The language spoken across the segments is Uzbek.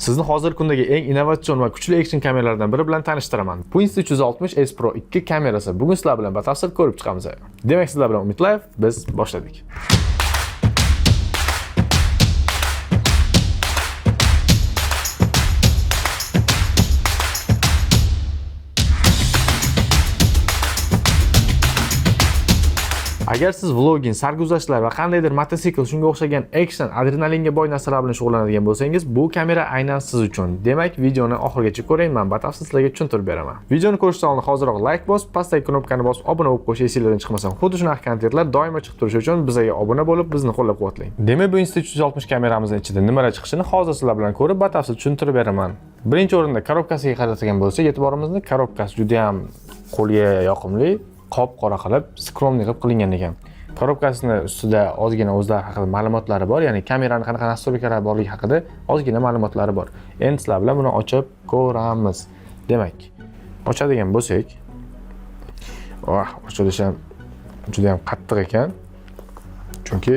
Sizni hozirgi kundagi eng innovatsion va kuchli action kameralardan biri bilan tanishtiraman. Bu Insta360 S Pro 2 kamerasi. Bugun sizlar bilan batafsil ko'rib chiqamiz. Demak, sizlar bilan Umid Live, biz boshladik. Agar siz vlogging, sarguzashtlar va qandaydir mototsikl shunga o'xshagan action, adrenalinga boy narsalar bilan shug'ullanadigan bo'lsangiz, bu kamera aynan siz uchun. Demak, videoni oxirigacha ko'ring, men batafsil sizlarga tushuntirib beraman. Videoni ko'rishdan oldin hoziroq like bosib, pastdagi knopkani bosib, obuna bo'lib qo'yish esingizdan chiqmasin. Xuddi shunaqa kontentlar doimo chiqib turishi uchun bizga obuna bo'lib, bizni qo'llab-quvvatlang. Demak, bu Insta360 kameramizning ichida nimalar chiqishini hozir sizlar bilan ko'rib, batafsil tushuntirib beraman. Birinchi o'rinda korobkasiga qaratgan bo'lsak, e'tiborimizni korobkasi juda ham qo'lga yoqimli, qop-qora qilib, skromniy qilib qilingan ekan. Korobkasini ustida ozgina o'zlari haqida ma'lumotlari bor, ya'ni kamerani qanaqa настройка lari borligi haqida ozgina ma'lumotlari bor. Endi sizlar bilan buni ochib ko'ramiz. Demak, ochadigan bo'lsak, oh, ochilishi ham juda ham qattiq ekan. Chunki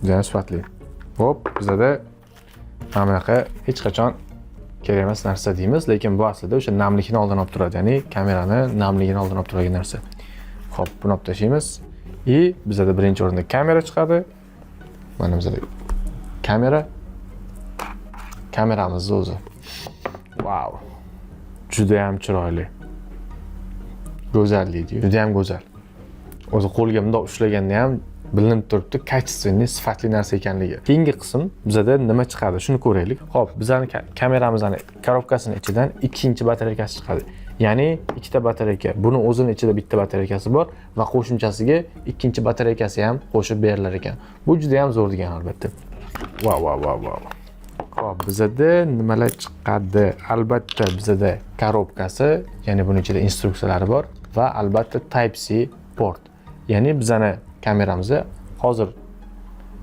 juda ham sifatli. Hop, bizada mana bunaqa hech qachon kerak emas narsa deymiz, lekin bu aslida o'sha namlikni oldini olib turadi, ya'ni kamerani namligini oldini olib turadigan narsa. Xo'p, buni olib tashlaymiz. И bizada birinchi o'rinda kamera chiqadi. Mana bizada kamera. Kameramizni o'zi. Vau. Juda ham chiroyli. Go'zal deydi. Juda ham go'zal. O'zi qo'lga bundoq ushlaganda ham bilinib turibdi, качественный, sifatli narsa ekanligi. Keyingi qism bizada nima chiqadi, shuni ko'raylik. Xo'p, bizani kameramizni korobkasini ichidan ikkinchi batareykasi chiqadi. Ya'ni ikkita batareyka. Buni o'zini ichida bitta batareykasi bor va qo'shimchasiga ikkinchi batareykasi ham qo'shib berilar ekan. Bu juda ham zo'r degan albatta. Vau, vau, vau, vau. Xo'p, bizada nimalar chiqadi? Albatta bizada korobkasi, ya'ni buning ichida instruksiyalari bor va albatta Type-C port. Ya'ni bizani kameramizni hozir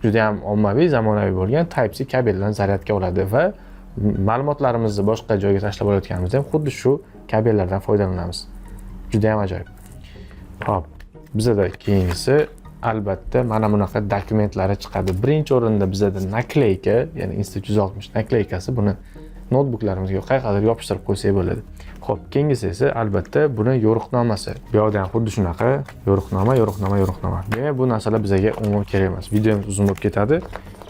juda ham ommaviy, zamonaviy bo'lgan Type-C kabeldan zaryadga oladi va ma'lumotlarimizni boshqa joyga tashlab olayotganimizda ham xuddi shu kabellardan foydalanamiz. Juda ham ajoyib. Xo'p, bizada keyingisi albatta mana bunaqa dokumentlari chiqadi. Birinchi o'rinda bizada наклейка, ya'ni Insta360 наклейка si, buni noutbuklarimizga qayerqadir yopishtirib qo'ysak bo'ladi. Xo'p, keyingisi esa albatta buni yo'riqnomasi. Bu yoqda ham xuddi shunaqa yo'riqnoma, yo'riqnoma, yo'riqnoma. Demak, bu narsalar bizga umuman kerak emas. Videomiz uzun bo'lib ketadi.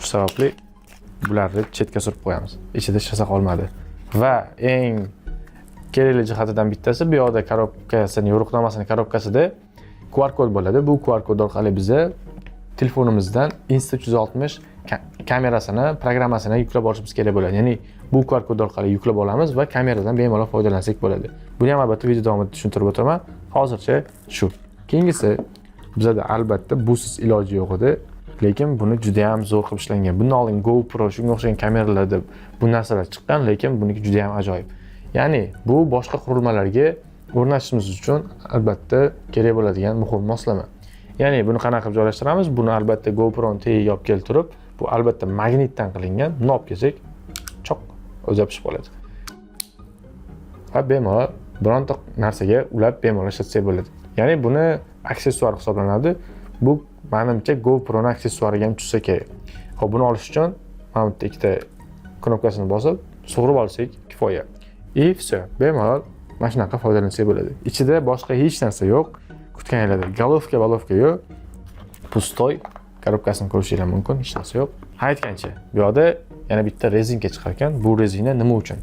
Shu sababli bularni chetga surib qo'yamiz. Ichida hech narsa qolmadi. Va eng kerakli jihatidan bittasi bu yoqda korobkasini, yo'riqnomasini korobkasida QR kod bo'ladi. Bu QR kod orqali biza telefonimizdan Insta360 kamerasini, programmasini yuklab olishimiz kerak bo'ladi. Ya'ni bu QR kod orqali yuklab olamiz va kameradan bemalol foydalansak bo'ladi. Buni ham albatta video davomida tushuntirib o'taman. Hozircha shu. Keyingisi bizada albatta busiz iloji yo'q edi. Lekin buni juda ham zo'r qilib ishlangan. Bundan oldin GoPro shunga o'xshagan kameralarda bu narsalar chiqqan, lekin buniki juda ham ajoyib. Ya'ni bu boshqa qurilmalarga o'rnatishimiz uchun albatta kerak bo'ladigan muhim moslama. Ya'ni buni qanaqa qilib joylashtiramiz? Buni albatta GoPro'ni tagiga olib keltirib, bu albatta magnitdan qilingan, buni olib kelsak, choq o'zi yopishib qoladi. Va bemalol bironta narsaga ulab bemalol ishlatsak bo'ladi. Ya'ni buni aksessuar hisoblanadi. Bu menimcha GoPro'ni aksessuariga ham tushsa kerak. Xo'p, buni olish uchun mana bu yerda ikkita knopkasini bosib, sug'urib olsak kifoya. И все, bemalol mana shunaqa foydalansak bo'ladi. Ichida boshqa hech narsa yo'q. Kutganinglarda головка, balovka yo'q. Пустой korobkasini ko'rishinglar mumkin, hech narsa yo'q. Ha, aytgancha, bu yoqda yana bitta rezinka chiqar ekan. Bu rezina nima uchun?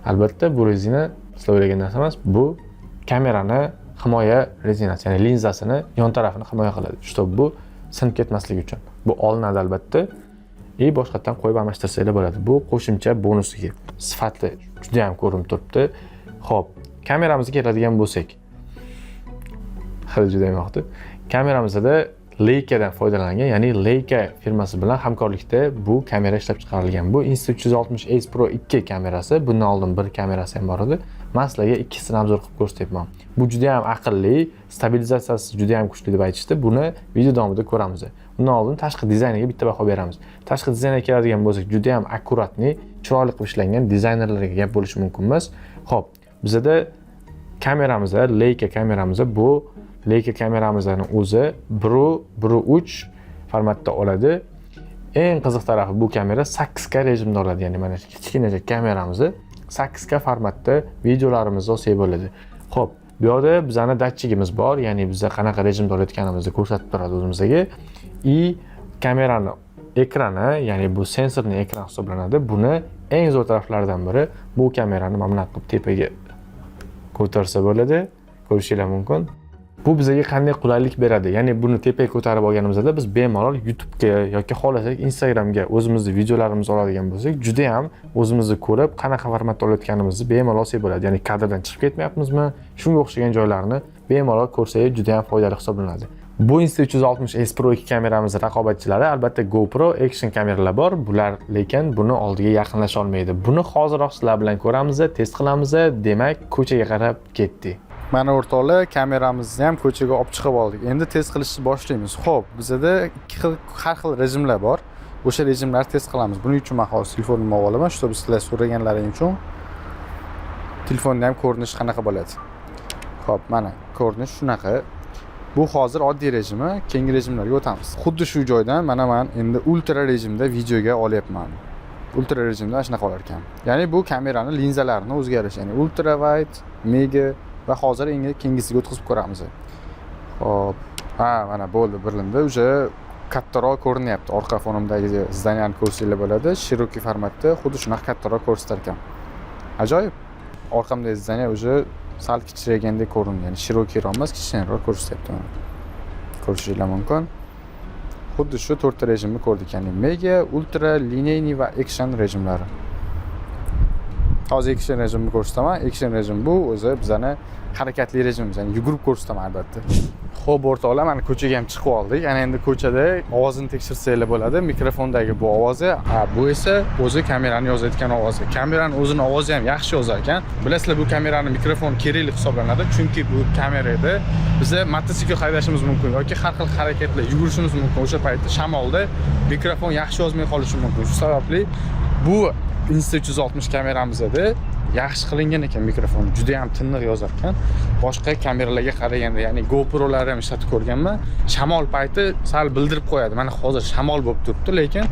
Albatta, bu rezina sizlar o'ylagan narsa emas. Bu kamerani himoya rezinasi, ya'ni linzasini yon tarafini himoya qiladi. Чтобы bu sinib ketmasligi uchun. Bu olinadi albatta. И boshqatdan qo'yib almashtirsanglar bo'ladi. Bu qo'shimcha bonusiga. Sifatli juda ham ko'rinib turibdi. Xo'p, kameramizga keladigan bo'lsak. Hali juda ham yoqdi. Kameramizda Leicadan foydalangan, ya'ni Leica firmasi bilan hamkorlikda bu kamera ishlab chiqarilgan. Bu Insta360 S Pro 2 kamerasi. Bundan oldin bir kamerasi ham bor edi. Men sizlarga ikkisini обзор qilib ko'rsatyapman. Bu juda ham aqlli, stabilizatsiyasi juda ham kuchli deb aytishdi. Buni video davomida ko'ramiz. Undan oldin tashqi dizayniga bitta baho beramiz. Tashqi dizaynga keladigan bo'lsak, juda ham аккуратный, chiroyli qilib ishlangan, dizaynerlarga gap bo'lishi mumkin emas. Xo'p, bizada kameramizda, Leica kameramizda, bu Leica kameramizni o'zi 1.3 formatda oladi. Eng qiziq tarafi, bu kamera 8K rejimda oladi, ya'ni mana shu kichkinacha kameramizni 8K formatda videolarimizni olsak bo'ladi. Xo'p, bu yoqda bizani datchigimiz bor, ya'ni biza qanaqa rejimda olayotganimizni ko'rsatib turadi o'zimizga. И kamerani ekrani, ya'ni bu sensorli ekran hisoblanadi. Buni eng zo'r taraflaridan biri, bu kamerani mana bunaqa qilib tepaga ko'tarsa bo'ladi, ko'rishinglar mumkin. Bu bizga qanday qulaylik beradi? Ya'ni buni tepaga ko'tarib olganimizda biz bemalol YouTube'ga yoki xohlasak Instagramga o'zimizni videolarimizni oladigan bo'lsak, juda ham o'zimizni ko'rib, qanaqa formatda olayotganimizni bemalol olsak bo'ladi. Ya'ni kadrdan chiqib ketmayapmizmi, shunga o'xshagan joylarni bemalol ko'rsak, juda ham foydali hisoblanadi. Bu Insta360 S Pro 2 kameramiz raqobatchilari albatta GoPro action kameralar bor. Bular lekin buni oldiga yaqinlasha olmaydi. Buni hoziroq sizlar bilan ko'ramiz, test qilamiz. Demak, ko'chaga qarab ketdik. Mana o'rtoqlar, kameramizni ham ko'chaga olib chiqib oldik. Endi test qilishni boshlaymiz. Xo'p, bizada ikki xil, har xil rejimlar bor. O'sha rejimlarni test qilamiz. Buning uchun men hozir telefonimni olib olaman, чтобы sizlar so'raganlaring uchun telefonda ham ko'rinishi qanaqa bo'ladi. Xo'p, mana ko'rinish shunaqa. Bu hozir oddiy rejimi, keyingi rejimlarga o'tamiz. Xuddi shu joydan mana men endi ultra rejimda videoga olyapman. Ultra rejimda shunaqa olar ekan. Ya'ni bu kamerani linzalarini o'zgarish, ya'ni ultra wide, mega va hozir endi keyingisiga o'tkazib ko'ramiz. Xo'p, ha, mana bo'ldi, bilindi. Уже kattaroq ko'rinyapti. Orqa fonimdagi здания ni ko'rsanglar bo'ladi. Широкий formatda xuddi shunaqa kattaroq ko'rsatar ekan. Ajoyib. Orqamdagi здание уже sal kichrayagandek ko'rindi. Ya'ni широкий roq emas, kichkinaroq ko'rsatyapti mana. Ko'rishinglar mumkin. Xuddi shu to'rtta rejimni ko'rdik, ya'ni mega, ultra, линейный va action rejimlari. Hozir action rejimni ko'rsataman. Action rejim bu o'zi bizani harakatli rejimimiz, ya'ni yugurib ko'rsataman albatta. Xo'p, o'rtoqlar, mana ko'chaga ham chiqib oldik. Ana endi ko'chada ovozini tekshirsanglar bo'ladi. Mikrofondagi bu ovozi, a bu esa o'zi kamerani yozayotgan ovozi. Kamerani o'zini ovozi ham yaxshi yozar ekan. Bilasizlar, bu kamerani mikrofon kerakli hisoblanadi, chunki bu kamerada biza mototsikl haydashimiz mumkin yoki har xil harakatlar yugurishimiz mumkin. O'sha paytda shamolda mikrofon yaxshi yozmay qolishi mumkin. Shu sababli bu Insta360 kameramizda yaxshi qilingan ekan mikrofon. Juda ham tiniq yozar ekan. Boshqa kameralarga qaraganda, ya'ni GoPro'larni ham ishlatib ko'rganman. Shamol payti sal bildirib qo'yadi. Mana hozir shamol bo'lib turibdi, lekin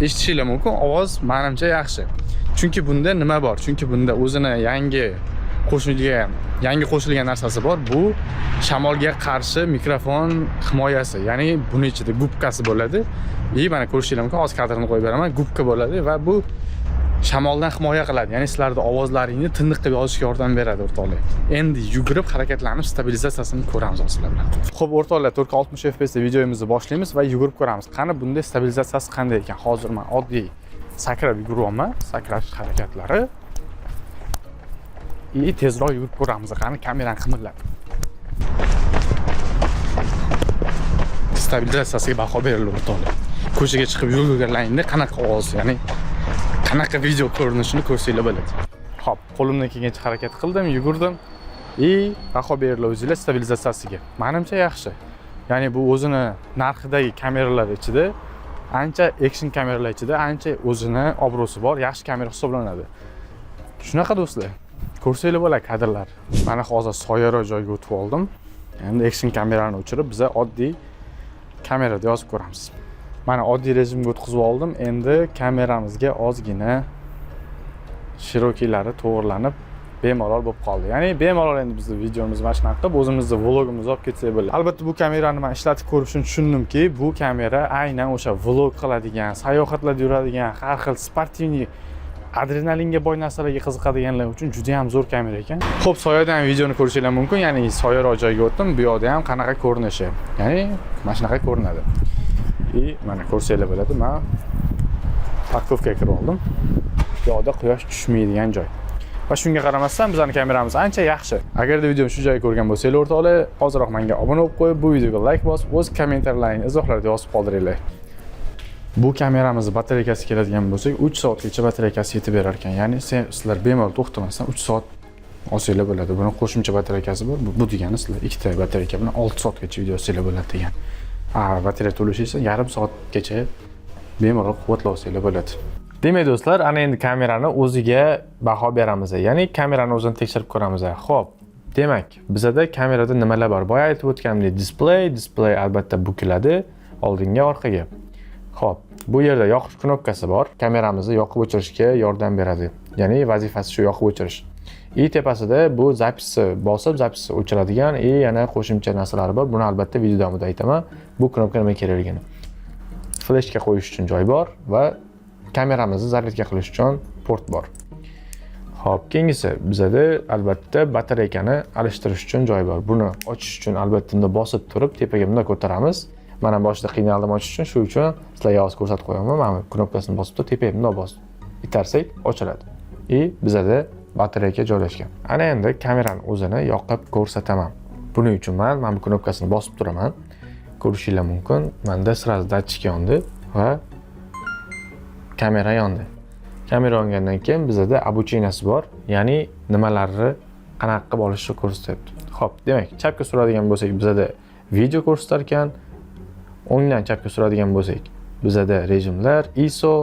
eshitishinglar mumkin, ovoz menimcha yaxshi. Chunki bunda nima bor? Chunki bunda o'zini yangi qo'shilgan narsasi bor. Bu shamolga qarshi mikrofon himoyasi. Ya'ni buni ichida gubkasi bo'ladi. И mana ko'rishinglar mumkin, hozir kadrni qo'yib beraman. Gubka bo'ladi va bu shamoldan himoya qiladi. Ya'ni sizlarni ovozlaringni tiniq qilib yozishga yordam beradi, o'rtoqlar. Endi yugurib, harakatlanib, stabilizatsiyasini ko'ramiz hozir sizlar bilan. Xo'p, o'rtoqlar, 4K 60 FPS da videomizni boshlaymiz va yugurib ko'ramiz. Qani bunda stabilizatsiyasi qanday ekan? Hozir men oddiy sakrab yuguryapman, sakrash harakatlari. И tezroq yugurib ko'ramiz. Qani kamerani qimillatib. Stabilizatsiyasiga baho berildi, o'rtoqlar. Ko'chaga chiqib yugurganlaringda qanaqa ovoz, ya'ni qanaqa video ko'rinishini ko'rsanglar bo'ladi. Xo'p, qo'limdan kelgancha harakat qildim, yugurdim. И baho berildi o'zinglar stabilizatsiyasiga. Menimcha yaxshi. Ya'ni bu o'zini narxidagi kameralar ichida ancha, action kameralar ichida ancha o'zini obro'si bor, yaxshi kamera hisoblanadi. Shunaqa, do'stlar. Ko'rsanglar bo'ladi kadrlar. Mana hozir soyaroq joyga o'tib oldim. Endi action kamerani o'chirib, biza oddiy kamerada yozib ko'ramiz. Mana oddiy rejimga o'tkazib oldim. Endi kameramizga ozgina широкий lari to'g'irlanib, bemalol bo'lib qoldi. Ya'ni bemalol endi bizni videomiz mana shunaqa qilib, o'zimizni vlogimizni olib ketsak bo'ladi. Albatta, bu kamerani men ishlatib ko'rib shuni tushundimki, bu kamera aynan o'sha vlog qiladigan, sayohatlarda yuradigan, har xil спортивный, adrenalinga boy narsalarga qiziqadiganlar uchun juda ham zo'r kamera ekan. Xo'p, soyada ham videoni ko'rishinglar mumkin. Ya'ni soyaroq joyga o'tdim. Bu yoqda ham qanaqa ko'rinishi. Ya'ni mana shunaqa ko'rinadi. И mana ko'rsanglar bo'ladi. Men парковка ga kirib oldim. Bu yoqda quyosh tushmaydigan joy. Va shunga qaramasdan bizning kameramiz ancha yaxshi. Agarda videoni shu joyga ko'rgan bo'lsanglar, o'rtoqlar, hoziroq menga obuna bo'lib qo'yib, bu videoga like bosib, o'z kommentariyalaringni izohlarda yozib qoldiringlar. Bu kameramizni batareykasi keladigan bo'lsak, 3 soatgacha batareykasi yetib berar ekan. Ya'ni sizlar bemalol to'xtamasdan 3 soat olsanglar bo'ladi. Buni qo'shimcha batareykasi bor. Bu degani sizlar ikkita batareyka bilan 6 soatgacha video olsanglar bo'ladi degan. A, batareya to'lishi esa yarim soatgacha bemalol quvvatlab olsanglar bo'ladi. Demak, do'stlar, ana endi kamerani o'ziga baho beramiz. Ya'ni kamerani o'zini tekshirib ko'ramiz. Xo'p, demak, bizada kamerada nimalar bor? Boya aytib o'tganimdek, displey albatta bukiladi oldinga, orqaga. Xo'p, bu yerda yoqish knopkasi bor. Kameramizni yoqib o'chirishga yordam beradi. Ya'ni vazifasi shu, yoqib o'chirish. И tepasida bu запись ni bosib, запись ni o'chiradigan и yana qo'shimcha narsalari bor. Buni albatta video davomida aytaman. Bu knopka nima kerakligini. Fleshka qo'yish uchun joy bor va kameramizni зарядка qilish uchun port bor. Xo'p, keyingisi bizada albatta batareykani alishtirish uchun joy bor. Buni ochish uchun albatta bunda bosib turib, tepaga bunday ko'taramiz. Mana boshida qiynaldim ochish uchun, shu uchun sizlarga hozir ko'rsatib qo'yaman. Mana bu knopkasini bosib turib, tepaga bundoq bosib itarsak ochiladi. И bizada batareyka joylashgan. Ana endi kamerani o'zini yoqib ko'rsataman. Buning uchun man mana bu knopkasini bosib turaman. Ko'rishinglar mumkin. Menda сразу датчик yondi va kamera yondi. Kamera yongandan keyin bizada обучение si bor, ya'ni nimalarni qanaqa qilib olishni ko'rsatyapti. Xo'p, demak, chapga suradigan bo'lsak, bizada video ko'rsatar ekan. O'ngdan chapga suradigan bo'lsak, bizada rejimlar, ISO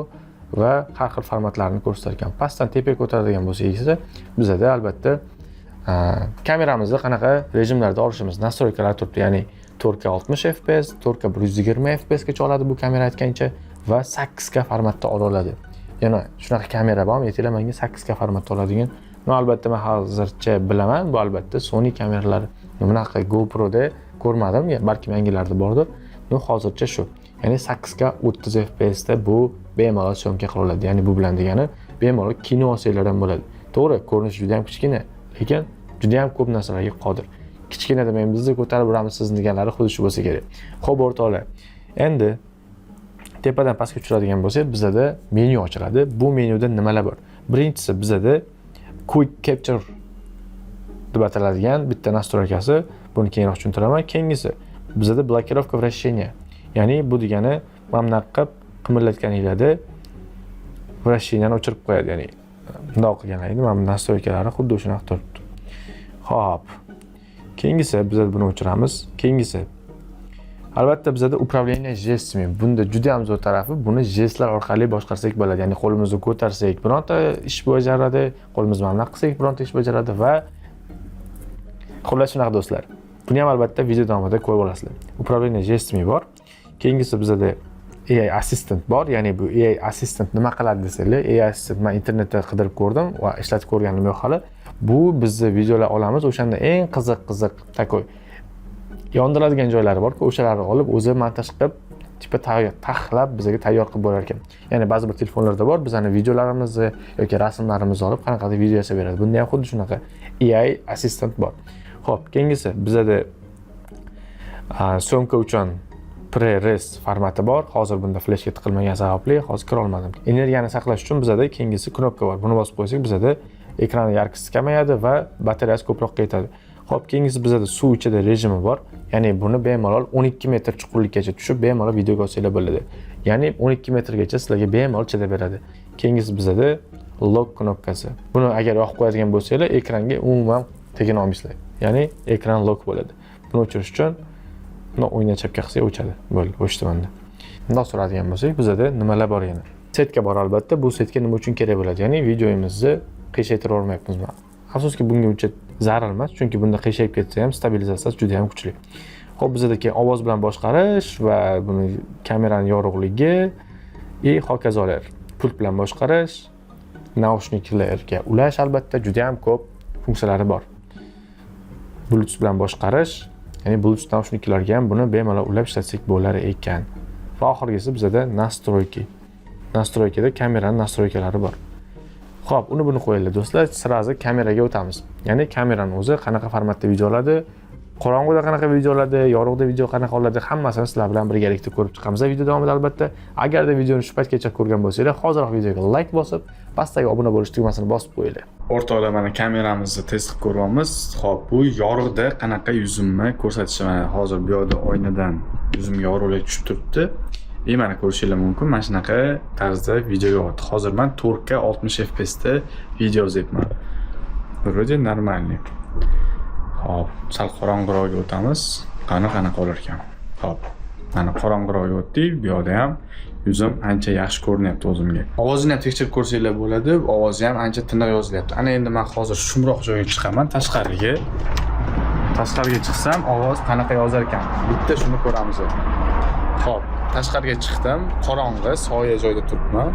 va har xil formatlarni ko'rsatar ekan. Pastdan tepaga ko'taradigan bo'lsak esa, bizada albatta kameramizni qanaqa rejimlarda olishimiz, настройка lar turibdi, ya'ni 4K 60 FPS, 4K 120 FPS gacha oladi bu kamera aytgancha va 8K formatda ola oladi. Yana shunaqa kamera bormi? Aytinglar menga, 8K formatda oladigan. Но, albatta men hozircha bilaman, bu albatta Sony kameralari. Bunaqa GoProda ko'rmadim, balkim yangilarida bordir. Но, hozircha shu. Ya'ni 8K 30 FPS da bu bemalol съёмка qila oladi. Ya'ni bu bilan degani bemalol kino olsanglar ham bo'ladi. To'g'ri, ko'rinishi juda ham kichkina, lekin juda ham ko'p narsalarga qodir. Kichkina demaymiz, bizni ko'tarib uramiz sizni deganlari xuddi shu bo'lsa kerak. Xo'p, o'rtoqlar. Endi tepadan pastga tushiradigan bo'lsak, bizada menyu ochiladi. Bu menyuda nimalar bor? Birinchisi bizada Quick Capture deb ataladigan bitta настройка si. Buni keyinroq tushuntiraman. Keyingisi bizada блокировка вращения. Ya'ni bu degani mana bunaqa qilib qimirlatganinglarda вращение ni o'chirib qo'yadi. Ya'ni bundoq qilganlarida mana bu настройка lari xuddi shunaqa turibdi. Xo'p. Keyingisi bizada buni o'chiramiz. Keyingisi albatta bizada управление жестами. Bunda juda ham zo'r tarafi, buni jestlar orqali boshqarsak bo'ladi. Ya'ni qo'limizni ko'tarsak bironta ish bajaradi, qo'limizni mana bunaqa qilsak bironta ish bajaradi va xullas shunaqa, do'stlar. Buni ham albatta video davomida ko'rib olasizlar. Управление жестами bor. Keyingisi bizada AI assistant bor. Ya'ni bu AI assistant nima qiladi desanglar, AI assistant men internetda qidirib ko'rdim va ishlatib ko'rganim yo'q hali. Bu bizni videolar olamiz, o'shanda eng qiziq qiziq такой yondiradigan joylari borku, o'shalarni olib o'zi montaj qilib, типа taxlab bizga tayyor qilib bo'lar ekan. Ya'ni ba'zi bir telefonlarda bor, bizani videolarimizni yoki rasmlarimizni olib qanaqadir video yasab beradi. Bunda ham xuddi shunaqa AI assistant bor. Xo'p, keyingisi bizada съёмка uchun ProRes formati bor. Hozir bunda fleshga tiqilmagan sababli hozir kira olmadim. Energiyani saqlash uchun bizada keyingisi knopka bor. Buni bosib qo'ysak, bizada ekran яркость si kamayadi va batareyasi ko'proq yetadi. Xo'p, keyingisi bizada suv ichida rejimi bor. Ya'ni buni bemalol 12 metr chuqurlikkacha tushib, bemalol videoga olsanglar bo'ladi. Ya'ni 12 metrgacha sizlarga bemalol chidab beradi. Keyingisi bizada lock knopkasi. Buni agar yoqib qo'yadigan bo'lsanglar, ekranga umuman tegina olmaysizlar. Ya'ni ekran lock bo'ladi. Buni o'chirish uchun buni o'ngdan chapga qilsak o'chadi. Bo'ldi, o'chdi menda. Bundoq so'radigan bo'lsak, bizada nimalar bor yana? Сетка bor albatta. Bu сетка nima uchun kerak bo'ladi? Ya'ni videomizni qiyshaytirib yubormayapmiz. Afsuski, bunga uncha zarar emas, chunki bunda qiyshayib ketsa ham stabilizatsiyasi juda ham kuchli. Xo'p, bizada keyin ovoz bilan boshqarish va buni kamerani yorug'ligi и hokazolar. Pult bilan boshqarish, наушник larga ulash, albatta juda ham ko'p funksiyalari bor. Bluetooth bilan boshqarish, ya'ni Bluetooth наушник larga ham buni bemalol ulab ishlatsak bo'lar ekan. Va oxirgisi bizada настройки. Настройка da kamerani настройка lari bor. Xo'p, uni buni qo'yinglar, do'stlar, сразу kameraga o'tamiz. Ya'ni kamerani o'zi qanaqa formatda video oladi, qorong'uda qanaqa video oladi, yorug'da video qanaqa oladi, hammasini sizlar bilan birgalikda ko'rib chiqamiz video davomida albatta. Agarda videoni shu paytgacha ko'rgan bo'lsanglar, hoziroq videoga like bosib, pastdagi obuna bo'lish tugmasini bosib qo'yinglar. O'rtoqlar, mana kameramizni test qilib ko'ryapmiz. Xo'p, bu yorug'da qanaqa yuzimni ko'rsatishi, mana hozir bu yoqda oynadan yuzimga yorug'lik tushib turibdi. И mana ko'rishinglar mumkin, mana shunaqa tarzda video yog'yapti. Hozir man 4K 60 FPS da video yozyapman. Вроде нормальный. Xo'p, sal qorong'iroqga o'tamiz. Qani, qanaqa bo'lar ekan. Xo'p, mana qorong'iroqga o'tdik. Bu yoqda ham yuzim ancha yaxshi ko'rinyapti o'zimga. Ovozini ham tekshirib ko'rsanglar bo'ladi. Ovozi ham ancha tiniq yozilyapti. Ana endi men hozir shumroq joyga chiqaman, tashqariga. Tashqariga chiqsam ovoz qanaqa yozar ekan? Bitta shuni ko'ramiz. Xo'p. Tashqariga chiqdim, qorong'i, soya joyda turibman.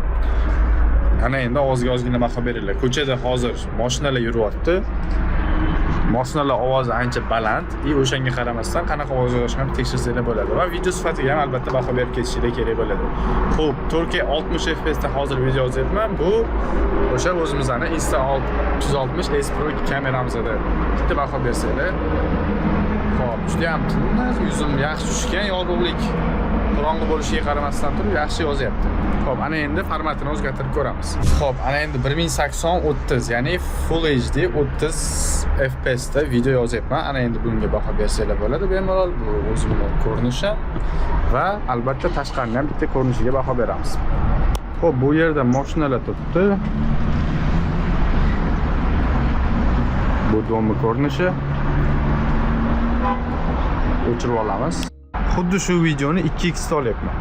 Ana endi ozga ozgina baho beringlar. Ko'chada hozir mashinalar yuryapti. Mashinalar ovozi ancha baland и o'shanga qaramasdan qanaqa ovoz yozishini ham tekshirsanglar bo'ladi va video sifatiga ham albatta baho berib ketishinglar kerak bo'ladi. Xo'p, 4K 60 FPS da hozir video yozyapman. Bu o'sha o'zimizni Insta 360 S Pro 2 kameramizda. Bitta baho bersanglar. Xo'p, juda ham tiniq, yuzim yaxshi tushgan, yorug'lik qorong'i bo'lishiga qaramasdan turib yaxshi yozyapti. Xo'p, ana endi formatini o'zgartirib ko'ramiz. Xo'p, ana endi 1080 30, ya'ni Full HD 30 FPS da video yozyapman. Ana endi bunga baho bersanglar bo'ladi bemalol. Bu o'zimni ko'rinishi va albatta tashqarini ham bitta ko'rinishiga baho beramiz. Xo'p, bu yerda mashinalar turibdi. Bu domni ko'rinishi. O'chirib olamiz. Xuddi shu videoni 2x da olyapman.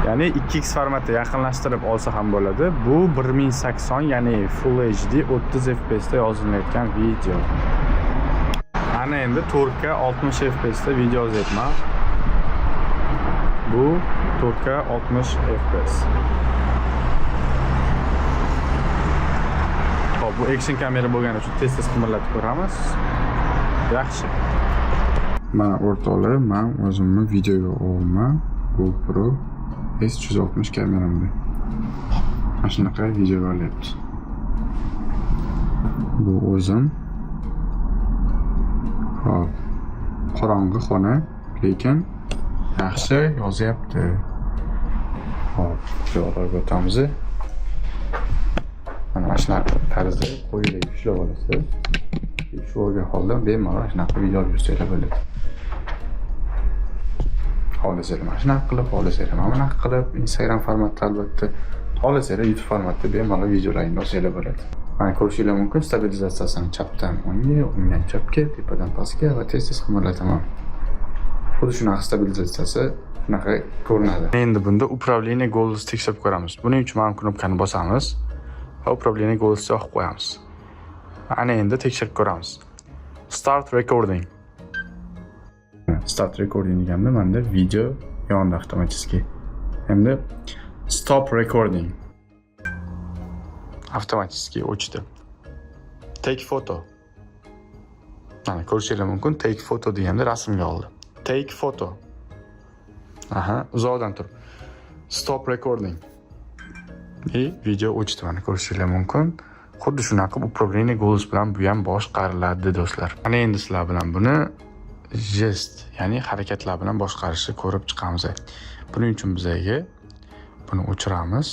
Ya'ni 2x formatda yaqinlashtirib olsa ham bo'ladi. Bu 1080, ya'ni Full HD 30 FPS da yozilayotgan video. Ana endi 4K 60 FPS da video yozyapman. Bu 4K 60 FPS. Xo'p, bu action kamera bo'lgani uchun tez-tez qimirlatib ko'ramiz. Yaxshi. Mana o'rtoqlar, men o'zimni videoga olaman GoPro S360 kameramda. Mana shunaqa videoga olyapti. Bu o'zim. Xo'p, qorong'i xona, lekin yaxshi yozyapti. Xo'p, yo'qroq o'tamiz. Mana shunaqa tarzda qo'yib ushlab olasiz. Shu olgan holda bemalol shunaqa video olib yursanglar bo'ladi. Xohlasanglar mana shunaqa qilib, xohlasanglar mana bunaqa qilib, Instagram formatda albatta, xohlasanglar YouTube formatda bemalol videolaringni olsanglar bo'ladi. Mana ko'rishinglar mumkin, stabilizatsiyasini chapdan o'ngga, o'ngdan chapga, tepadan pastga va tez-tez qimirlataman. Xuddi shunaqa stabilizatsiyasi shunaqa ko'rinadi. Endi bunda управление голос tekshirib ko'ramiz. Buning uchun mana knopkani bosamiz va управление голос yoqib qo'yamiz. Ana endi tekshirib ko'ramiz. Start recording. Start recording deganda menda video yondi avtomatik. Endi stop recording. Avtomatik o'chdi. Take photo. Mana ko'rishingiz mumkin, take photo deganda rasmga oldi. Take photo. Aha, uzoqdan turib. Stop recording. И video o'chdi, mana ko'rishingiz mumkin. Xuddi shunaqa управление голос bilan bu ham boshqariladi do'stlar. Mana endi sizlar bilan buni jest, ya'ni harakatlar bilan boshqarishni ko'rib chiqamiz. Buning uchun bizaga buni o'chiramiz.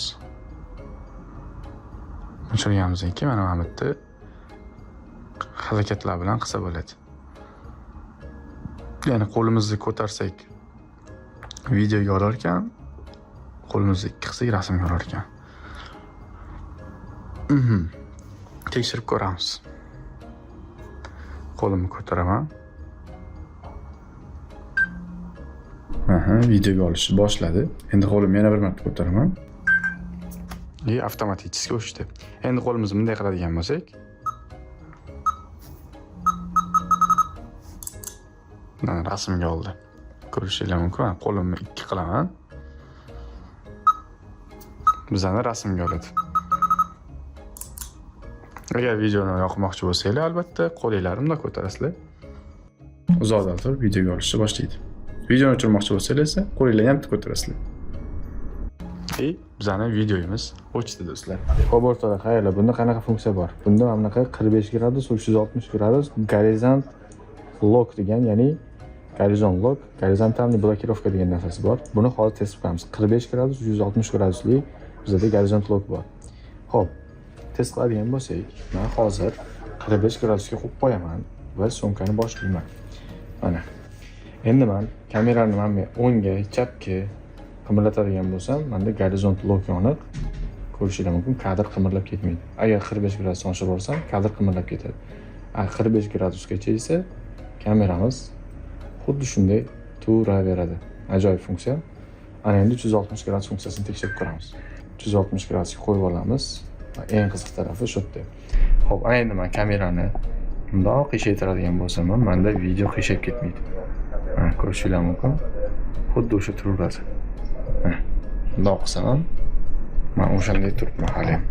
O'chirganimizdan keyin mana bu yerda harakatlar bilan qilsa bo'ladi. Ya'ni qo'limizni ko'tarsak videoga olar ekan, qo'limizni ikki qilsak rasmga olar ekan. Tekshirib ko'ramiz. Qo'limni ko'taraman. Aha, videoga olishni boshladi. Endi qo'limni yana bir marta ko'taraman. И avtomatik o'chdi. Endi qo'limizni bunday qiladigan bo'lsak, mana rasmga oldi. Ko'rishingiz mumkin. Mana qo'limni ikki qilaman. Bizani rasmga oladi. Agar videoni yoqmoqchi bo'lsanglar, albatta qo'linglarni bunday ko'tarasizlar. Uzoqdan turib videoga olishni boshlaydi. Videoni o'chirmoqchi bo'lsanglar esa qo'linglarni ham ko'tarasizlar. И bizani videomiz o'chdi do'stlar. Xo'p, o'rtoqlar, qaranglar, bunda qanaqa funksiya bor? Bunda mana bunaqa 45 gradus, 360 gradus gorizont lock degan, ya'ni gorizont lock, gorizontalniy blokirovka degan narsasi bor. Buni hozir test qilamiz. 45 gradus, 360 gradusli bizda gorizont lock bor. Xo'p, test qiladigan bo'lsak, men hozir 45 gradusga qo'yib qo'yaman va syomkani boshlayman. Mana. Endi men kamerani mana bu o'ngga, chapga qimirlatadigan bo'lsam, menda gorizont lock yoniq. Ko'rishingiz mumkin, kadr qimirlab ketmaydi. Agar 45 gradusdan oshirib yuborsam, kadr qimirlab ketadi. 45 gradusgacha esa kameramiz xuddi shunday turaveradi. Ajoyib funksiya. Ana endi 360 gradus funksiyasini tekshirib ko'ramiz. 360 gradusga qo'yib olamiz. Eng qiziq tarafi shu yerda. Xo'p, ana endi men kamerani bundoq qiyshaytiradigan bo'lsam ham, menda video qiyshayib ketmaydi. Mana ko'rishingiz mumkin. Xuddi o'sha turaveradi. Bundoq qilsam ham man o'shanday turibman hali ham.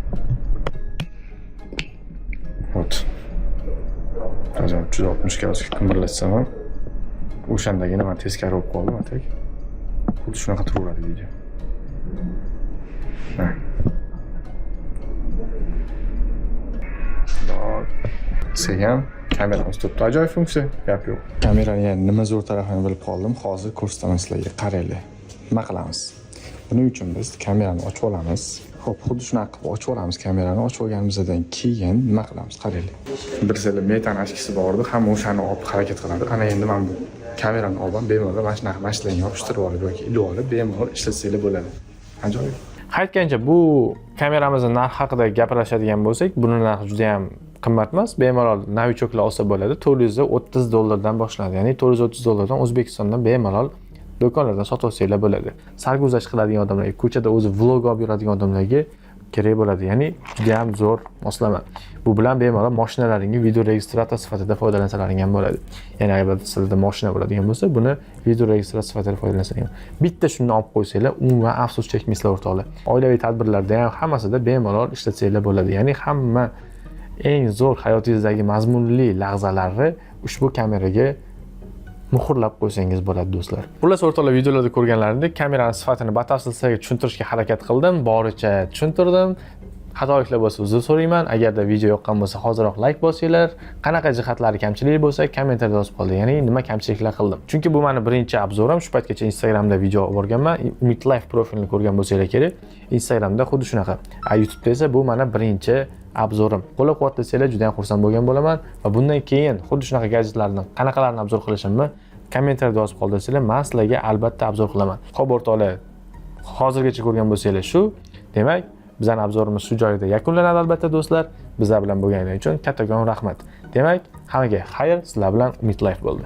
Вот. Hozir 360 gradusga qimirlatsam ham o'shandagina man teskari bo'lib qoldim, а так xuddi shunaqa turaveradi video. Ha. Bundoq qilsak ham kameramiz turibdi. Ajoyib funksiya, gap yo'q. Kamerani yana nima zo'r tarafini bilib qoldim. Hozir ko'rsataman sizlarga. Qaranglar. Nima qilamiz? Buning uchun biz kamerani ochib olamiz. Xo'p, xuddi shunaqa qilib ochib olamiz kamerani. Ochib olganimizdan keyin nima qilamiz? Qaranglar. Bir sizlar Metani ochkisi bor edi, hamma o'shani olib harakat qiladi. Ana endi mana bu kamerani olib ham bemalol mana shunaqa mashinalarga yopishtirib olib yoki ilib olib bemalol ishlatsanglar bo'ladi. Ajoyib. Aytgancha, bu kameramizni narxi haqida gapirishadigan bo'lsak, buni narxi juda ham qimmat emas. Bemalol новичок lar olsa bo'ladi. 430 dollardan boshlanadi. Ya'ni 430 dollardan O'zbekistondan bemalol do'konlardan sotib olsanglar bo'ladi. Sarguzasht qiladigan odamlarga, ko'chada o'zi vlog olib yuradigan odamlarga kerak bo'ladi. Ya'ni juda ham zo'r moslama. Bu bilan bemalol mashinalaringga video registrator sifatida foydalansalaring ham bo'ladi. Ya'ni agar sizlarda mashina bo'ladigan bo'lsa, buni video registrator sifatida foydalansalaring ham. Bitta shuni olib qo'ysanglar, umuman afsus chekmaysizlar, o'rtoqlar. Oilaviy tadbirlarda ham hammasida bemalol ishlatsanglar bo'ladi. Ya'ni hamma eng zo'r hayotingizdagi mazmunli lahzalarni ushbu kameraga muhrlab qo'ysangiz bo'ladi, do'stlar. Xullas, o'rtoqlar, videolarda ko'rganlaringdek, kamerani sifatini batafsil sizlarga tushuntirishga harakat qildim, boricha tushuntirdim. Xatoliklar bo'lsa, uzr so'rayman. Agarda video yoqqan bo'lsa, hoziroq layk bosinglar. Qanaqa jihatlari kamchilik bo'lsa, kommentariyada yozib qoldi. Ya'ni nima kamchiliklar qildim. Chunki bu meni birinchi обзор im. Shu paytgacha Instagramda video olib borganman. Umid Life profilini ko'rgan bo'lsanglar kerak. Instagramda xuddi shunaqa. А YouTube'da esa bu meni birinchi обзор im. Qo'llab-quvvatlasanglar juda ham xursand bo'lgan bo'laman va bundan keyin xuddi shunaqa gadjetlarni qanaqalarni обзор qilishimni kommentariyada yozib qoldirsanglar, men sizlarga albatta обзор qilaman. Xo'p, o'rtoqlar, hozirgacha ko'rgan bo'lsanglar shu. Demak, bizning обзор imiz shu joyda yakunlanadi albatta, do'stlar. Bizlar bilan bo'lganingiz uchun kattakon rahmat. Demak, hammaga xayr, sizlar bilan Umid Life bo'ldi.